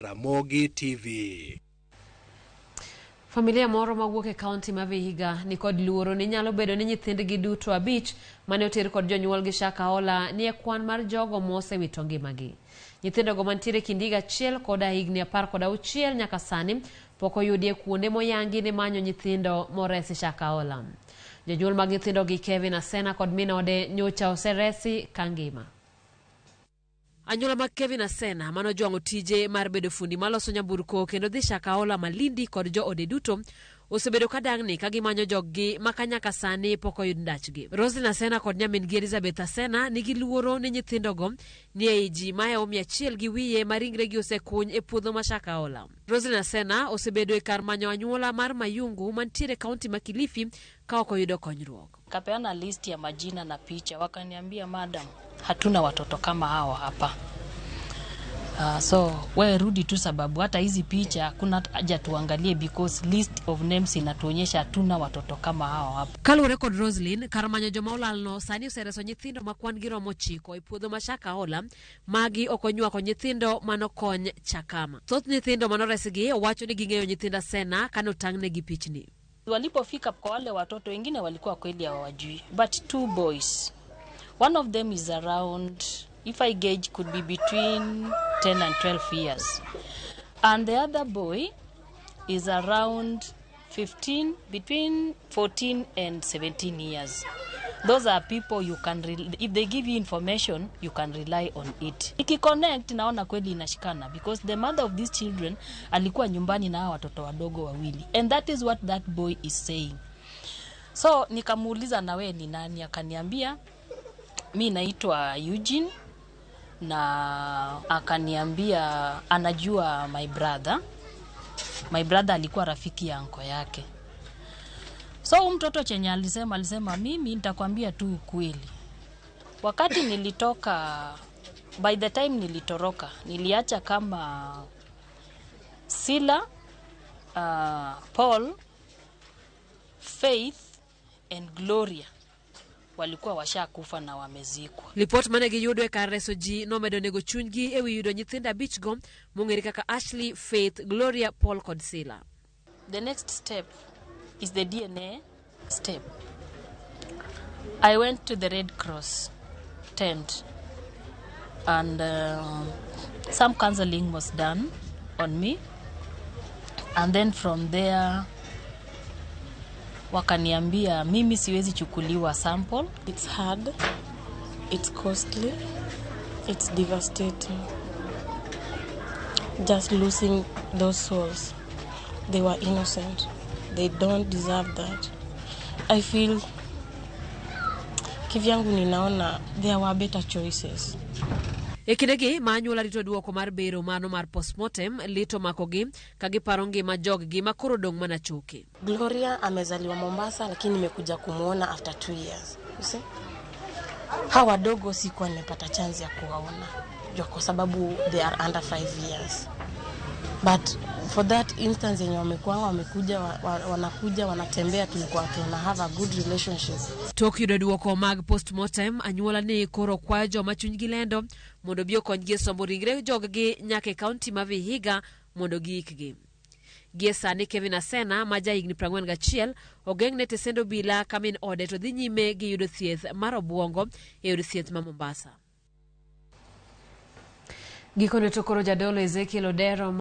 Ramogi TV. Familia moro mawuok e kaunti ma Vihiga nikod luoro ni nyalo bedo ni nyithindgi duto abich mane oter kod jonyuolgi Shakahola ni e kwan mar jogo mosewito ngimagi. Nyithindogo mantiere kind higa achiel koda higni 16 nyaka sani pok oyudi e kuonde moyangi ni manyo nyithindo moresi Shakahola. Jonyuol mag nyithindogi Kevin Asena kod min ode nyocha oseresi kangima. Anyuola mag Kevin Asena mane ojwang'o tije mar bedo fundi maloso nyamburko kendo dhi Shakahola Malindi kod joode duto osebedo ka dang'ni ka gimanyo joggi ma ka nyaka sani pok oyud ndachgi. Roslyn Asena kod nyamin-gi Elizabeth Asena nigi luoro ni nyithindogo ni ei ji mahewo 100 gi wiye ma ringregi osekuny e puodho ma Shakahola. Roslyn Asena osebedo e kar manyo anyuola mar Mayungu mantiere e kaunti ma Kilifi ka ok oyudo konyruok. Kapeana list ya majina na picha, wakaniambia madam, hatuna watoto kama hao hapa. So wewe rudi tu, sababu hata hizi picha hakuna haja tuangalie because list of names inatuonyesha hatuna watoto kama hao hapa. Kaluwore kod Roslyn, kar manyo joma olalno sani osereso nyithindo ma kwan gi romo 9 e puodho ma Shakahola. Magi ok onywako nyithindo manokony Chakama. Thoth nyithindo manoresgi wacho ni ging'eyo nyithind Asena kanotang'negi pichni. Walipofika kwa wale watoto wengine walikuwa kweli hawajui, but two boys, one of them is around, if I gauge, could be between 10 and 12 years, and the other boy is around 15, between 14 and 17 years. Those are people you can, if they give you information, you can rely on it. Ikiconnect naona kweli inashikana because the mother of these children alikuwa nyumbani na hawa watoto wadogo wawili, and that is what that boy is saying. So nikamuuliza na wewe ni nani, akaniambia mi naitwa Eugene, na akaniambia anajua my brother. My brother alikuwa rafiki ya anko yake. So huyu mtoto chenye alisema, alisema mimi nitakwambia tu ukweli. Wakati nilitoka, by the time nilitoroka, niliacha kama Sila, Paul, Faith and Gloria walikuwa washakufa na wamezikwa. Lipot mane giyudo e kar reso ji nomedo nego chunygi ewi yudo nyithindo abichgo mong'ere kaka Ashley, Faith, Gloria, Paul kod Sila. The next step is the DNA step. I went to the Red Cross tent and some counseling was done on me, and then from there wakaniambia mimi siwezi chukuliwa sample. It's hard, it's costly, it's devastating. Just losing those souls. They were innocent. They don't deserve that. I feel kivyangu ninaona there were better choices. E kindegi ma anyuola rito duoko mar bero mano mar postmortem, lit omakogi ka giparo ngima joggi ma koro dong' mana choke. Gloria amezaliwa Mombasa, lakini nimekuja kumuona after 2 years. You see? Hawa wadogo sikuwa nimepata chance ya kuwaona kwa sababu they are under 5 years. But for that instance yenye wamekuwa wamekuja wanakuja wanatembea, tulikuwa tuna have a good relationship. Tok yudo duoko mag postmortem, anyuola ni koro kwayo joma chunygi lendo mondo obi okonygi e sombo ringre joggi nyaka e kaunti ma Vihiga mondo giikgi. Gie sani Kevin Asena ma ja higni 41 ogeng'ne tesend obila ka min ode to dhi nyime gi yudo thieth mar obuongo e od thieth ma Mombasa. Gikone to koro jadolo Ezekiel Odero.